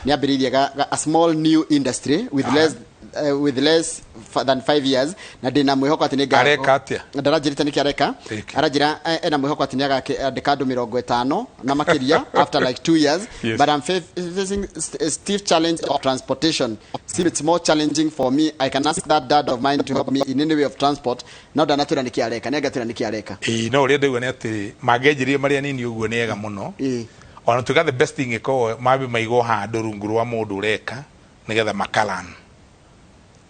Nĩ ambĩrĩirie a small new industry with less than 5 years, na ndĩna mwĩhoko atĩ nĩ Areka atĩa? Ndaranjĩrĩte nĩkĩ areka. Aranjĩra ena mwĩhoko atĩ nĩ agakĩandĩka andũ 50 na makĩria after like 2 years. "But I'm facing a stiff challenge of transportation. Since it's more challenging for me, I can ask that dad of mine to help me in any way of transport." No ndanatwĩra nĩkĩ areka, nĩ angatwĩra nĩkĩ areka. Ĩĩ, no ũrĩa ndaigua nĩ atĩ mangĩanjĩrĩria marĩa nini ũguo nĩ ega mũno. Ona tuĩka the best thing ĩkoragwo mambe maigwo handũ rungu rwa mũndũ ũreka nĩgetha makalan,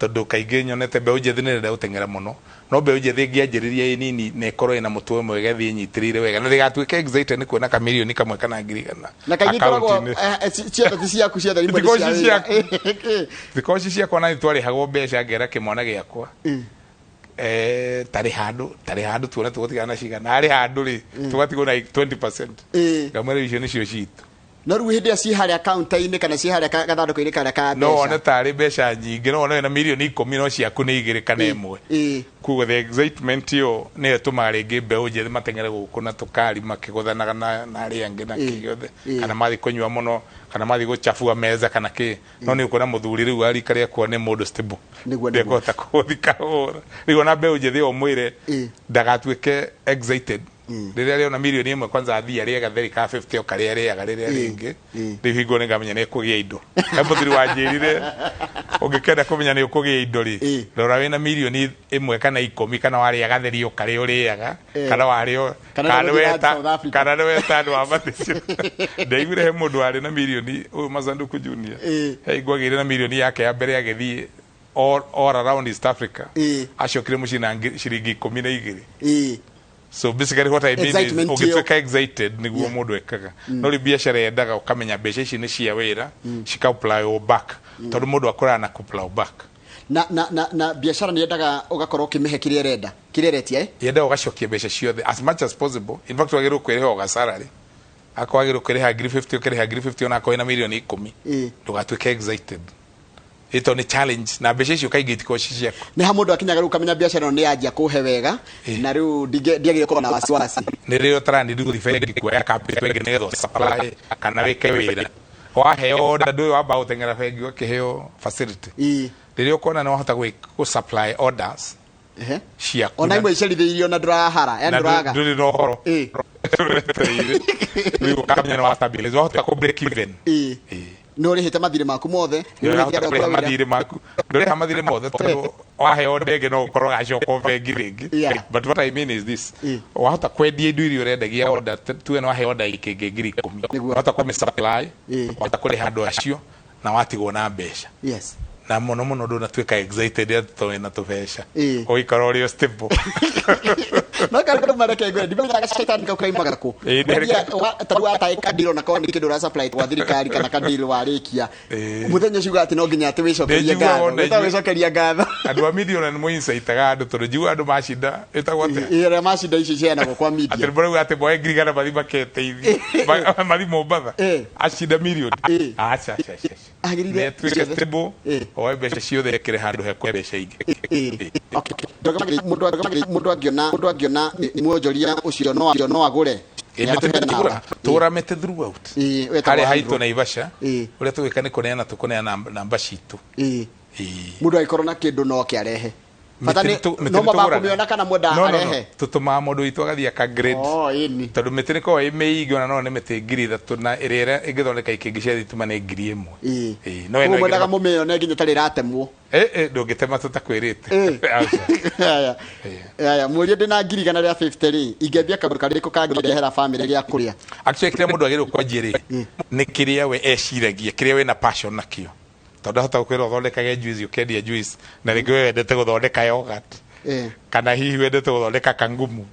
tondũ kaingĩ nyonete mbeũ njĩthĩ nĩ ĩrenda gũteng'era mũno, no mbeũ njĩthĩ ĩngĩanjĩrĩria ĩ nini na ĩkorwo ĩna mũtwe mwega, ĩthiĩ ĩnyitĩrĩire wega na ndĩgatuĩke excited nĩ kuona kamirioni kamwe kana 100,000 Na kaingĩ ikoragwo akaunti-inĩ. Ciothe ti ciaku, ciothe imwe nĩ Itikoragwo cia ci wĩra. ciaku. Thikũ ici ciakwa na nĩtwarĩhagwo mbeca, ngera kĩmwana gĩakwa, tarĩ handũ tuone tũgũtigana na cigana harĩ handũ rĩ, tũgatigwo na 20%. Ngamwĩra icio nĩcio citũ. No rĩu hĩndĩ ĩyo ciĩ harĩa kaunta-inĩ kana ciĩ harĩa gathandũkũ-inĩ karĩa ka No wone mbeca. Tarĩ mbeca nyingĩ, no wone wĩna 10 milioni no ciaku nĩ igĩrĩ kana ĩmwe. Koguo the excitement ĩyo nĩyo ĩtũmaga rĩngĩ mbeũ njĩthĩ mateng'ere gũkũ na tũkari makĩgũthanaga na arĩa angĩ na kĩ gĩothe, kana mathiĩ kũnyua mũno kana mathiĩ gũchafua meza kana kĩ. No nĩ ũkuona mũthuri rĩu wa rika rĩakwa nĩ mũndũ stable. Nĩguo. Ndekũhota kũgũthi kahũra rĩu. Ona mbeũ njĩthĩ ĩyo mwĩre ndagatuĩke excited rĩrĩa arĩona 1 milioni kwanza, athiĩ arĩe gatheri ka 50 o karĩa arĩaga rĩrĩa rĩngĩ. Rĩu hingo nĩ ngamenya nĩ ekũgĩa indo. He mũthuri wanjĩrire, ũngĩkenda kũmenya nĩ ũkũgĩa indo rĩ, rora wĩna 1 milioni kana 10 kana warĩa gatheri o karĩa ũrĩaga kana warĩa Kana kana nĩ nĩ weta South Africa. Kana nĩ weta andũ a maticio. Ndaiguire he mũndũ warĩ na mirioni, ũyũ Masanduku Junior. He hingo agĩire na mirioni yake ya mbere, agĩthiĩ all around East Africa. Acokire mũciĩ na ciringi 12. So basically what I mean is Excitement ĩyo. ũngĩtuĩka excited nĩguo mũndũ ekaga. No rĩu biacara yendaga ũkamenya mbeca ici nĩ cia wĩra, cika back, tondũ mũndũ akũraga na kũ back. Na biacara nĩ yendaga ũgakorwo ũkĩmĩhe kĩrĩa ĩrenda, kĩrĩa ĩretia, eh? Yendaga ũgacokia mbeca ciothe as much as possible. In fact, wagĩrĩirwo kwĩrĩha o gacararĩ, akorwo wagĩrĩirwo kwĩrĩha 50,000, ũkĩrĩha 50,000 onakorwo wĩna 10 milioni. Ndũgatuĩke excited ĩto nĩ challenge, na mbeca icio kaingĩ itikoragwo ci ciaku. Nĩ ha mũndũ akinyaga rĩu ũkamenya biacara ĩno nĩ yanjia kũhe wega na rĩu ndiagĩrĩire gũkorwo na wasiwasi? Nĩ rĩrĩa ũtarani gũthiĩ bengi kuoya capital ĩngĩ nĩgetha ũsupply kana wĩke wĩra, waheo order ndũĩ wamba gũteng'era bengi ũkĩheo facility. Rĩrĩa ũkuona nĩ wahota gũ supply orders. Ciaku. Ona imwe icerithĩirio na ndũrahara, yani na ndũraga. Ndũrĩ na ũhoro. Wetereire rĩu ũkamenya nĩ wa stabilize, wahota kũ break even. Nĩ ũrĩhĩte mathirĩ maku mothe, nĩ ũrĩhĩte Nĩũrahota andũ kũrĩha aku a wĩra. Mathirĩ maku, ndũrĩha mathirĩ mothe tondũ waheo ndege no ũkorwo gacoka o bengi rĩngĩ. But what I mean is this: wahota kwendia indo iria ũrendagia order, tuge nĩ waheo order ikĩngĩ 10,000. Wahota kũmĩ supply, wahota kũrĩha andũ acio na watigwo na mbeca. Na mũno mũno ndũnatuĩka excited atĩ tondũ wĩna tũbeca, ũgĩikara ũrĩ o stable. No kana mareke ngwĩre, ndimenyaga caitani kau kaimaga kũ. Ta rĩu wataĩ ka deal, ona korwo nĩ kĩndũ ũra supply gwa thirikari kana ka deal warĩkia, mũthenya ũcio ugaga atĩ no nginya atĩ wĩcokerie Nĩnjiguaga ngatho. ona Wĩtagwo wĩcokeria ngatho. Andũ a media ona nĩ mũinsaitaga andũ, tondũ njiguaga andũ macinda ĩtagwo atĩa? Ĩrĩa macinda icio ciheanagwo kwa media. Atĩ marauga atĩ moe 100,000 mathi maketeithie, mathi Mombatha. Acinda mirioni. Aca, aca, aca. Agĩrĩire Nĩatuĩke ciothe. stable, oe mbeca ciothe ekĩre handũ hekwe mbeca ingĩ. Okay. Mũndũ angĩona mwonjoria ũcio no agũre. Mĩtĩ tũgũra, tũgũra mĩtĩ throughout. Wetagwo Harĩa Andrew. haitũ Naivasha, ũrĩa tũgwĩka nĩ kũneana, tũkũneana namba citũ. Mũndũ angĩkorwo na kĩndũ no ke arehe bata Mĩtĩ nĩ mĩtĩ no nĩ tũgũraga. mabakũmĩona kana mwenda No, no, no. arehe. Tũtũmaga mũndũ witũ agathiĩ aka grade. Oh, ĩni. Tondũ mĩtĩ nĩ koragwo ĩ mĩingĩ, ona no nĩ mĩtĩ 3,000 na ĩrĩa ĩrĩa ĩngĩthondeka ikĩngĩ cia thitima nĩ 1,000. No ĩno Koguo mwendaga ĩngĩ- mũmĩone nginya tarĩ ĩratemwo. Ndũngĩtema tũtakwĩrĩte. Aca. Aya. Aya, mũrie ndĩna 150,000 rĩ, ingĩambia kaũndũ karĩkũ kangĩrehera famĩlĩ gĩa kũrĩa? Actually, kĩrĩa mũndũ agĩrĩirwo kwanjia rĩ, nĩ kĩrĩa we eciragia, kĩrĩa wĩna passion nakĩo, tondũ ndahota gũkwĩra ũthondekage juice, ũkendia juice, na rĩngĩ we wendete gũthondeka yogurt, kana hihi wendete gũthondeka kangumu,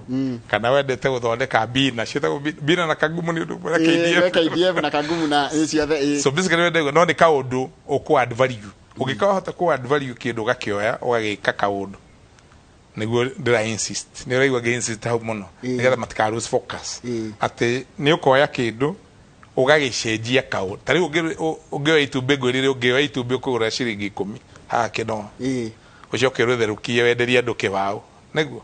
kana wendete gũthondeka bina, ciĩtagwo bina na kangumu nĩ ũndũ ũmwe na KDF. KDF na kangumu na ĩ ciothe ĩ. So basically wende, no nĩ kaũndũ ũkũ add value. Ũngĩkorwo wahota kũ add value kĩndũ, ũgakĩoya ũgagĩka kaũndũ, nĩguo ndĩra insist, nĩ ũraigua ngĩ insist hau mũno, nĩgetha matika lose focus, atĩ nĩ ũkoya kĩndũ ũgagĩcenjia kaũndũ. Ta rĩu ũngĩoya itumbĩ, ngwĩrire ũngĩoya itumbĩ ũkũgũra ciringi 10 haha kĩnoa, ũcoke ũrĩtherũkie wenderie andũ kĩbaũ, nĩguo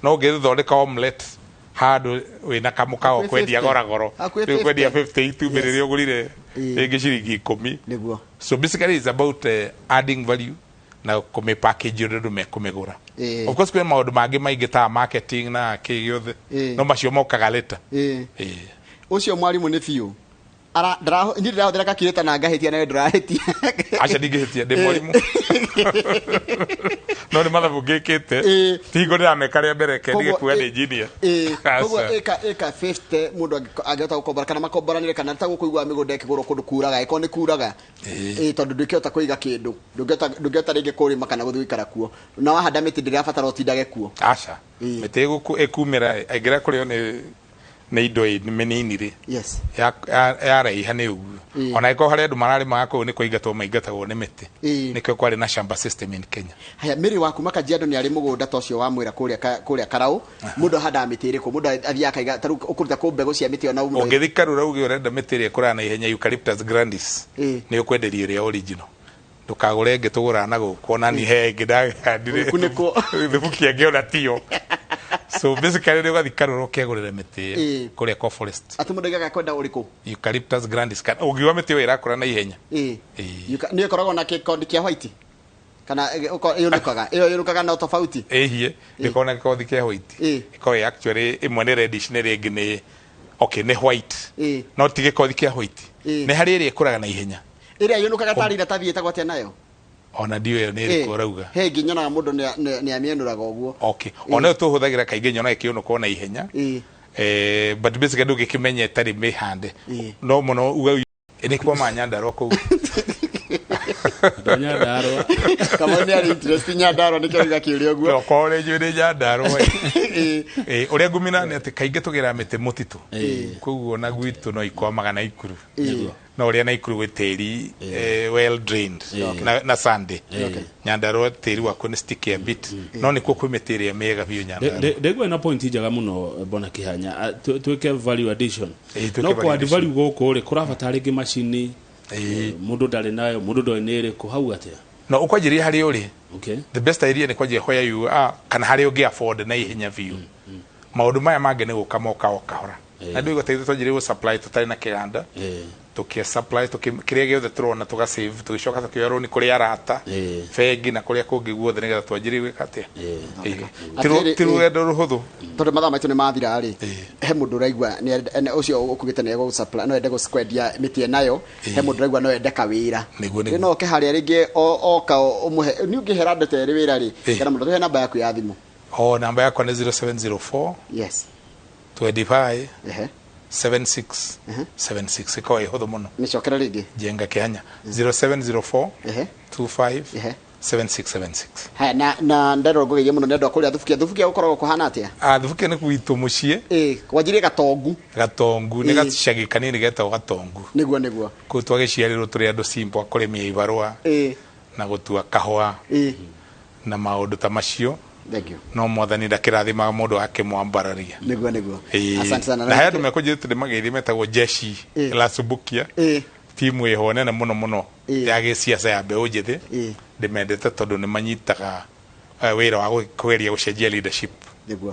no ũngĩthondeka omelette handũ wĩna kamũkawa Hakuhĩ ũkwendia 50. goragoro, Hakuhĩ rĩu ũkwendia 50. 50 itumbĩ rĩrĩa ũgũrire rĩngĩ ciringi 10. So basically it's about adding value na kũmĩ package ũrĩa andũ mekũmĩgũra. Of course kwĩ maũndũ mangĩ maingĩ ta marketing na kĩ gĩothe, no macio mokaga later. Ũcio mwarimũ nĩ biũ. Niĩ ndĩrahũthĩra calculator na ngahĩtia, nawe ndũrahĩtia. Aca, ndingĩhĩtia, ndĩ mwarimũ, no nĩ mathabu ngĩkĩte. Ti hingo ndĩrameka rĩa mbere, ke ndige Koguo, kuga ndĩ engineer. Koguo Aca. ĩka 50 mũndũ angĩhota gũkombora kana makomboranĩre, kana ta gũkũ mĩgũnda ĩkĩgũrwo kũndũ kuraga, ĩkorwo nĩ kuraga. Tondũ ndũngĩhota kũiga kĩndũ, ndũngĩhota rĩngĩ kũrĩma kana gũthiĩ gũikara kuo, na wahanda mĩtĩ ndĩrabatara ũtindage kuo. Aca, mĩtĩ ĩkumĩra ĩngĩra kũrĩo nĩ indo mĩnini rĩ, yaraiha nĩ ũguo. Ona ĩkorwo harĩa andũ mararĩmaga kũu nĩ kũingatwo maingatagwo nĩ mĩtĩ. Nĩkĩo kwarĩ na shamba system in Kenya. Haya, Mary wa kuma Kajiado nĩ arĩ mũgũnda ta ũcio wa mwĩra kũrĩa kũrĩa Karau. Mũndũ ahandaga mĩtĩ ĩrĩkũ? Mũndũ athiaga akaiga ta rĩu ũkũruta kũ mbegũ cia mĩtĩ ona mũndũ? Ũngĩthi Karura uge ũrenda mĩtĩ ĩrĩa ĩkũraga na ihenya, Eucalyptus grandis, nĩ ũkwenderio ĩrĩa original. Ndũkagũre ĩngĩ tũgũraga na gũkũ, ona ni he ĩngĩ ndahandire Ũkunĩkwo. thubukia ngĩona tiyo. So basically nĩ ũgathiĩ Karura ũkegũrĩra mĩtĩ ĩyo kũrĩa kwa forest. Atĩ mũndũ aigaga kwenda ũrĩkũ? Eucalyptus grandis, kana ũngiuga mĩtĩ ĩyo ĩrakũra na ihenya. Nĩ ĩkoragwo na gĩkondi kĩa white kana ĩũnũkaga, ĩyo ĩũnũkaga na tofauti? Ĩhie ndĩkorwo na gĩkothi kĩa white. Ĩkorwo ĩ actually ĩmwe nĩ reddish, nĩ rĩngĩ nĩ, okay, nĩ white, no ti gĩkothi kĩa white. Nĩ harĩ ĩrĩa ĩkũraga na ihenya. Ĩrĩa yũnũkaga tarĩ iratathi ĩtagwo atĩa nayo? Ona ndiũĩ ĩyo nĩ ĩrĩkũ ũrauga. He ĩngĩ nyonaga mũndũ nĩ amĩenũraga ũguo. Okay, ona ĩyo tũhũthagĩra kaingĩ, nyonaga ĩkĩũnũka na ihenya. But basically ndũngĩkĩmenya ĩtarĩ mĩhande. No mũno uga nĩ kwa Nyandarua kũu. Andũ a Nyandarũa. Kamau nĩ arĩ interest Nyandarua, nĩkĩo auga kĩũria ũguo. Okorwo nĩ njũĩ nĩ Nyandarua. Ũrĩa ngumina nĩ atĩ kaingĩ tũgĩraga mĩtĩ mũtitũ, koguo na gwitũ no ikwamaga na Ikuru, no ũrĩa na Ikuru gwĩ tĩri well drained na sandy. Nyandarua tĩri wakuo nĩ sticky a bit, no nĩkuo kwĩ mĩtĩ ĩrĩa mĩega biũ Nyandarua. Ndĩgua ĩno point njega mũno, bwana Kihanya. Twĩke value addition. Twĩke No value kũ add addition. value gũkũ rĩ, kũrabatara rĩngĩ macini, mũndũ ndarĩ nayo, mũndũ ndoĩ nĩ ĩrĩkũ hau atĩa? No ũkwanjĩrĩria harĩa ũrĩ. The best idea nĩ kwanjia where you are kana harĩa ũngĩ afford na ihenya biũ. Maũndũ maya mangĩ nĩ gũka moka o kahora. Na ndå igua ta ithuĩ twanjirie gũ supply tũtarĩ na kĩganda. Tũkĩ supply kĩrĩa gĩothe tũrona tũga save, tũgĩcoka tũkĩoya rũni kũrĩ arata, bengi na kũrĩa kũngĩ guothe nĩgetha twanjirie gwĩka atĩa. Atĩrĩrĩ, Ti rũgendo rũhũthũ. Tondũ mathaa maitũ nĩ mathira rĩ, he mũndũ ũraigua ũcio ũkugĩte nĩ egũsupply, no ende kwendia mĩtĩ enayo, he mũndũ ũraigua no ende kawĩra. Nĩguo. No oke harĩa rĩngĩ oka ũmũhe nĩ ũngĩhera andũ ta erĩ wĩra rĩ, kana mũndũ tũhe namba yaku ya thimũ. O namba yakwa nĩ 0704 25 76 76. Ĩkoragwo ĩ hũthũ mũno. Mĩcokere rĩngĩ. Njenga Kĩhanya, 0704 25 7676. Haya, na nderwo ngũgeithie mũno nĩ andũ a kũrĩa Thubukia. Thubukia gũkoragwo kũhana atĩa? Ah, Thubukia nĩ gwitũ mũciĩ. Wanjirie Gatongu. Gatongu nĩ gacagi kanini getagwo Gatongu. Nĩguo nĩguo. Kũu twagĩciarirwo tũrĩ andũ simple a kũrĩmia ibarũa na gũtua kahũa na maũndũ ta macio. Thank you. No mwathani ndakĩrathimaga mũndũ akĩmwambararia. Nĩguo nĩguo. Asante sana. Na he andũ mekũnjĩrĩte ndĩmageithie metagwo jeshi la Subukia, timu ĩho nene mũno mũno ya gĩciaca ya mbeũ njĩthĩ. Ndĩmendete tondũ nĩ manyitaga wĩra wa kũgeria gũcenjia leadership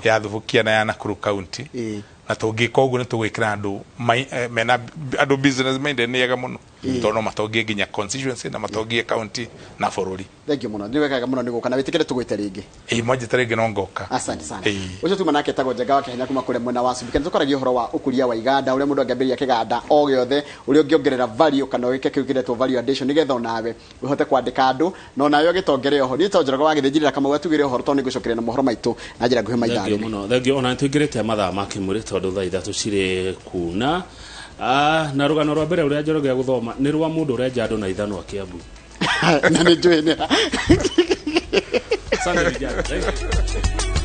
ya Thubukia na ya Nakuru County. Na tũngĩka ũguo nĩ tũgwĩkĩra andũ mena andũ business minded nĩ ega mũno, tondũ no matongie nginya constituency na matongie county na bũrũri. Thank you mũno, nĩ wega mũno nĩ gũka na wĩtĩkĩre tũgwĩte rĩngĩ. Ĩĩ, mwanjĩta rĩngĩ no ngoka. Asante sana. Ũcio tuma nake etagwo Njenga wa Kĩhanya kuma kũrĩa mwena wa Subukia. Nĩ tũkwaragia ũhoro wa ũkũria wa iganda, ũrĩa mũndũ angĩambĩrĩria kĩganda o gĩothe, ũrĩa ũngĩongerera value kana wĩke kĩu kĩretwo value addition nĩgetha onawe ũhote kwandĩka andũ na onawe ũgĩtongere oho. Niĩ to Njoroge wa Gĩthĩnjirĩra Kamau atugĩre ũhoro tondũ nĩngũcokeria na mohoro maitũ na njĩra nguhĩ maitha Thengio rĩrĩ. mũno, thengio. Ona nĩtũingĩrĩte mathaa ma kĩmũrĩ tondũ thaa 3 cirĩ kuna. Na rũgano rwa mbere rũrĩa Njoroge gũthoma nĩ rwa mũndũ ũrenja andũ na ithanwa Kĩambu. Na nĩ njũĩ nĩ Asante vijana. Thank you.